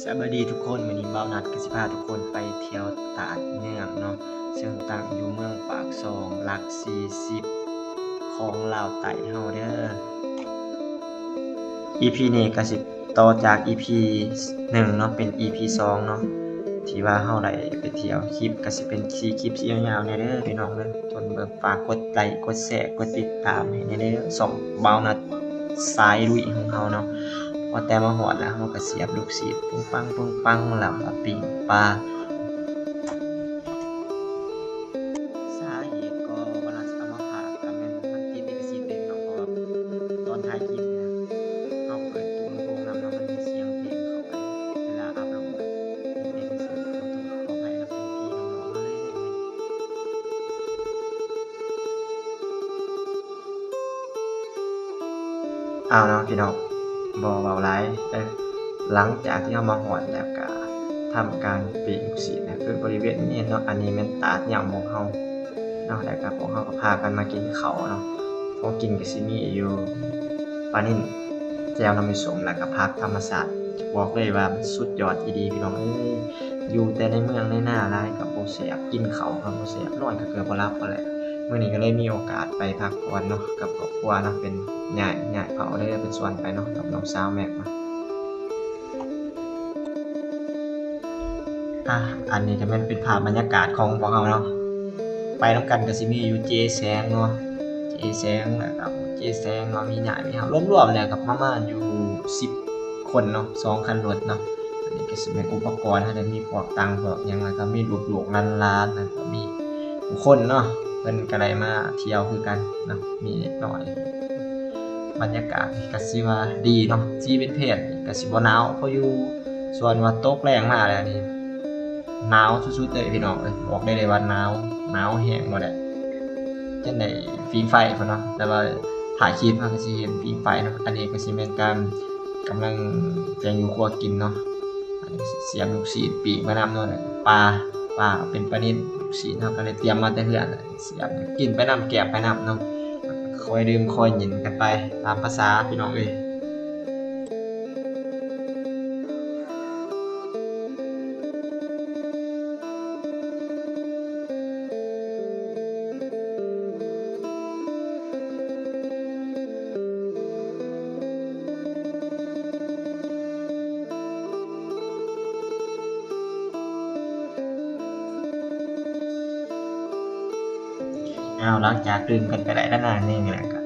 ສະບາຍດີທຸກຄົນ, ມື້ນີ້ບ່າວນັດກໍຊິພາທຸກຄົນໄປທ່ຽວຕາດເໜືອງເນາະ, ເຊິ່ງຕັ້ງຢູ່ເມືອງປາກຊ່ອງ ຫຼັກສີ່ສິບ ຂອງລາວໃຕ້ເຮົາເດີ. ອີພີນີ້ກໍຊິຕໍ່ຈາກອີພີໜຶ່ງເນາະ, ເປັນອີພີສອງເນາະ ທີ່ວ່າເຮົາໄດ້ໄປທ່ຽວ. ຄລິບກໍຊິເປັນສີ່ຄລິບ ຍາວໆ ແດ່ເດີພີ່ນ້ອງເດີ. ຄົນເບິ່ງ ຝາກກົດໄລ ກົດແຊ ກົດຕິດຕາມໃຫ້ແດ່ເດີ ຊ່ອງບ່າວນັດສາຍລຸຍຂອງເຮົາເນາະ. ພໍແຕ່ມາຮອດແລ້ວ ເຮົາກໍສຽບລູກຊີ້ນ ປຶ້ງປັງ ປຶ້ງປັງ ແລ້ວກໍປີ້ງປາ. ສາເຫດກໍວ່າເຮົາຊິເອົາມາພາກ ກໍແມ່ນມັນຕິດລິຂະສິດເດ້ເນາະ, ເພາະວ່າຕອນຖ່າຍຄລິບເນຍ ເຮົາເປີດຕູ້ລຳໂພງນຳເນາະ, ມັນມີສຽງເພງເຂົ້າໄປເວລາອັບໂຫຼດ ຕິດລິຂະສິດ. ຂໍໂທດຂໍອະໄພນຳພີ່ໆນ້ອງໆເນາະ. ເອົາເນາະພີ່ນ້ອງ ບໍ່ເວົ້າຫຼາຍເດີ. ຫຼັງຈາກທີ່ເຮົາມາຮອດແລ້ວກະທຳການປີ້ງຊີ້ນນະ ຄືບໍລິເວນນີ້ເນາະ. ອັນນີ້ແມ່ນຕາດຍາມຂອງເຮົາເນາະ, ແລ້ວກະພວກເຮົາກໍພາກັນມາກິນເຂົ້າເນາະ. ຂອງກິນກໍຊິມີຢູ່ປານິນ ແຈ່ວນ້ຳສົ້ມ ແລ້ວກະຜັກທຳມະຊາດ. ບອກເລີຍວ່າມັນສຸດຍອດອີ່ຫຼີພີ່ນ້ອງເອີຍ. ຢູ່ແຕ່ໃນເມືອງໃນນາຫຼາຍກໍບໍ່ແຊບ, ກິນເຂົ້າກໍບໍ່ແຊບ, ນອນກໍເກືອບບໍ່ຫຼັບພຸ້ນແຫຼະ. ມື້ນີ້ກໍເລີຍມີໂອກາດໄປພັກຜ່ອນເນາະ ກັບຄອບຄົວເນາະ, ເປັນຍ້າຍ ຍ້າຍເຜົ່າເລີຍ ເປັນສ່ວນໄປເນາະ ກັບນ້ອງສາວແມັກເນາະ. ອ່າ ອັນນີ້ກໍແມ່ນເປັນພາບບັນຍາກາດຂອງພວກເຮົາເນາະ, ໄປນຳກັນກໍຊິມີຢູ່ເຈແສງເນາະ, ເຈແສງ ແລ້ວກໍເຈແສງເນາະ, ມີນ້າມີເຮົາ ລວມໆແລ້ວກໍປະມານຢູ່ສິບຄົນເນາະ, ສອງຄັນລົດເນາະ. ອັນນີ້ກໍຊິແມ່ນອຸປະກອນ ເຮົາໄດ້ມີພວກຕັງພວກຫຍັງ ແລ້ວກໍມີລູກໆຫຼານໆ ແລ້ວກໍມີຜູ້ຄົນເນາະ ເພິ່ນກໍໄດ້ມາທ່ຽວຄືກັນເນາະ, ມີເດັກນ້ອຍ. ບັນຍາກາດກໍຊິວ່າດີເນາະ, ຊີວິດເພດກໍຊິບໍ່ໜາວ ເພາະຢູ່ສ່ວນວ່າຕົກແລງມາແລ້ວນີ້ ໜາວສຸດໆເລີຍພີ່ນ້ອງເອີຍ. ບອກໄດ້ເລີຍວ່າໜາວ ໜາວແຮງໂລດແຫຼະ, ຈັ່ງໃດຝີງໄຟພຸ້ນເນາະ. ແຕ່ວ່າຖ່າຍຄລິບເຮົາກໍຊິເຫັນຝີງໄຟເນາະ. ອັນນີ້ກໍຊິແມ່ນການ ກຳລັງແກງຢູ່ຄົວກິນເນາະ. ອັນນີ້ສຽບລູກຊີ້ນປີ້ງໄປນຳເນາະ, ແລ້ວກໍປາ ປາເປັນປານິນ, ລູກຊີ້ນເຮົາກໍໄດ້ຕຽມມາແຕ່ເຮືອນ, ສຽບກິນໄປນຳ ແກະໄປນຳເນາະ, ຄ່ອຍດື່ມຄ່ອຍກິນກັນໄປຕາມພາສາພີ່ນ້ອງເອີຍ. ອ້າວ ຫຼັງຈາກດື່ມກັນໄປໄດ້ລະໜ້ອຍໜຶ່ງແລ້ວ ກໍ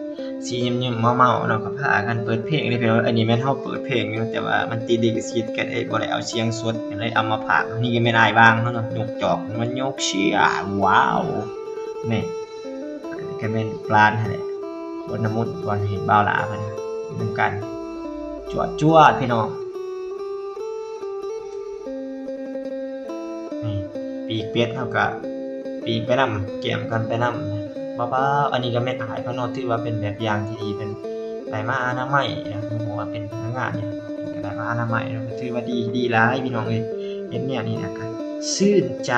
ຊິຍິ້ມໆເມົາໆເນາະ, ກໍພາກັນເປີດເພງເດ້ພີ່ນ້ອງ. ອັນນີ້ແມ່ນເຮົາເປີດເພງຢູ່ ແຕ່ວ່າມັນຕິດລິຂະສິດ ກໍເລີຍບໍ່ໄດ້ເອົາສຽງສົດ ກໍເລີຍເອົາມາພາກ. ນີ້ກໍແມ່ນອ້າຍຫວ່າງເຮົາເນາະ, ຍົກຈອກ ມັນຍົກເຊຍ ວ້າວ ນີ້ ກໍແມ່ນຫຼານຫັ້ນແຫຼະ ບົດນຳມົນ ບ່ອນທີ່ບ່າວຫຼ້າເພິ່ນນຳກັນ ຈວດໆ ພີ່ນ້ອງ. ນີ້ ປີກເປັດເຮົາກະປີກໄປນຳ ກຽມກັນໄປນຳ. ວ້າວໆ ອັນນີ້ກະແມ່ນອ້າຍເພິ່ນເນາະ, ຖືວ່າເປັນແບບຢ່າງທີ່ດີ, ເພິ່ນໄດ້ມາອະນາໄມເນາະ, ຮູ້ວ່າເປັນພະນັກງານນີ້ ເພິ່ນກະໄດ້ມາອະນາໄມເນາະ, ຖືວ່າດີ ດີຫຼາຍພີ່ນ້ອງເອີຍ. ເຫັນແນວນີ້ແລ້ວກະຊື່ນໃຈ.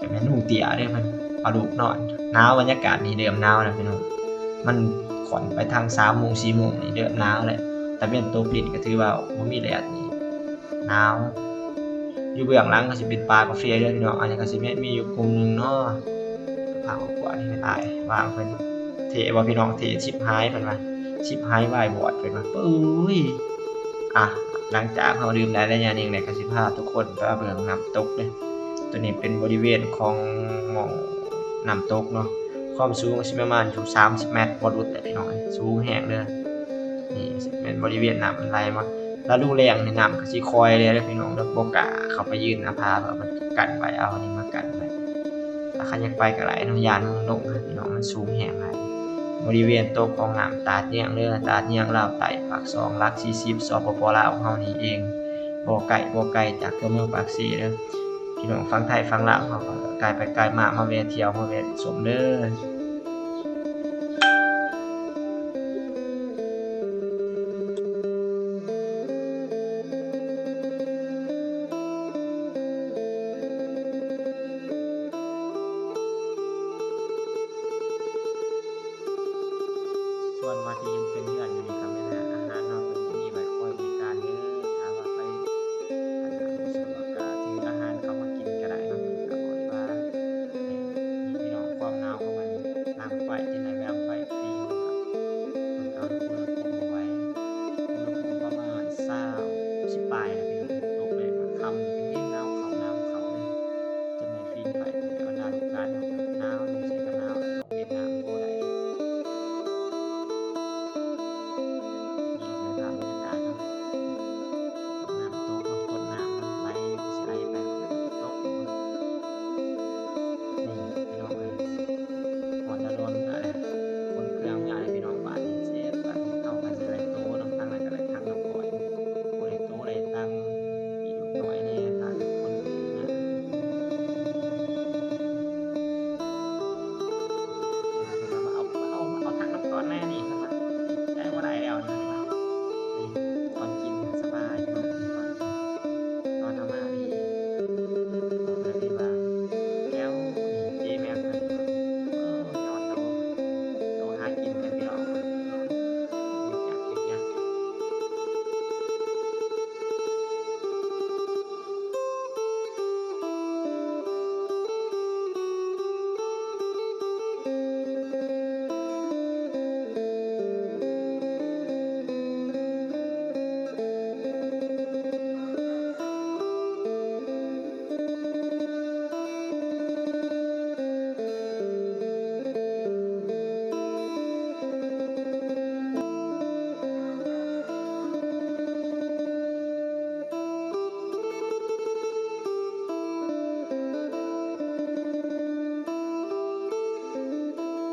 ກະແມ່ນລຸງເຕ້ຍເດ້ເພິ່ນ ເອົາລູກນອນ. ໜາວ, ບັນຍາກາດນີ້ເລີ່ມໜາວແລ້ວພີ່ນ້ອງ, ມັນຂ້ອນໄປທາງສາມໂມງ ສີ່ໂມງນີ້ເລີ່ມໜາວແລ້ວ. ຕາເວັນຕົກດິນກະຖືວ່າບໍ່ມີແດດນີ້ໜາວ. ຢູ່ເບື້ອງຫຼັງກໍຊິເປັນປ່າກາເຟເດີພີ່ນ້ອງ. ອັນນີ້ກໍຊິແມ່ນມີຢູ່ກຸ່ມໜຶ່ງເນາະ, ພາຄອບຄົວນີ້ ອ້າຍຫວ່າງເພິ່ນ. ເທ່ບໍ່ພີ່ນ້ອງ? ເທ່ຊິບຫາຍເພິ່ນວ່າ, ຊິບຫາຍວາຍວອດເພິ່ນວ່າ. ເອີຍ ອ່ະ ຫຼັງຈາກເຮົາດື່ມໄດ້ໄລຍະໜຶ່ງແລ້ວ ກໍຊິພາທຸກຄົນໄປເບິ່ງນ້ຳຕົກເດີ້. ໂຕນີ້ເປັນບໍລິເວນຂອງໝ່ອງນ້ຳຕົກເນາະ, ຄວາມສູງກໍຊິປະມານຢູ່ສາມສິບແມັດ ບໍ່ຫຼຸດແຫຼະພີ່ນ້ອງເອີຍ, ສູງແຮງເດີ້. ນີ້ແມ່ນບໍລິເວນນ້ຳມັນໄຫຼມາ, ລະດູແລ້ງນີ້ນ້ຳກໍຊິຄ່ອຍແດ່ເດີ້ພີ່ນ້ອງເດີ້, ບໍ່ກ້າເຂົ້າໄປຢືນໜ້າຜາ ເພາະວ່າມັນກັ້ນໄວ້, ເອົາອັນນີ້ມາກັ້ນໄວ້. ຖ້າຄັນຢາກໄປກໍໄດ້ເນາະ, ຢ້ານມັນຫຼົງ ພີ່ນ້ອງ, ມັນສູງແຮງຫຼາຍ. ບໍລິເວນຕົກຂອງນ້ຳຕາດເຍືອງເດີ້, ຕາດເຍືອງ ລາວໃຕ້ ປາກຊ່ອງ ຫຼັກສີ່ສິບ ສປປ ລາວຂອງເຮົານີ້ເອງ, ບໍ່ໄກ ບໍ່ໄກຈາກຕົວເມືອງປາກເຊເດີ້. ພີ່ນ້ອງຝັ່ງໄທຝັ່ງລາວເຮົາກໍກາຍໄປກາຍມາ ມາແວ່ທ່ຽວ ມາແວ່ຊົມເດີ້.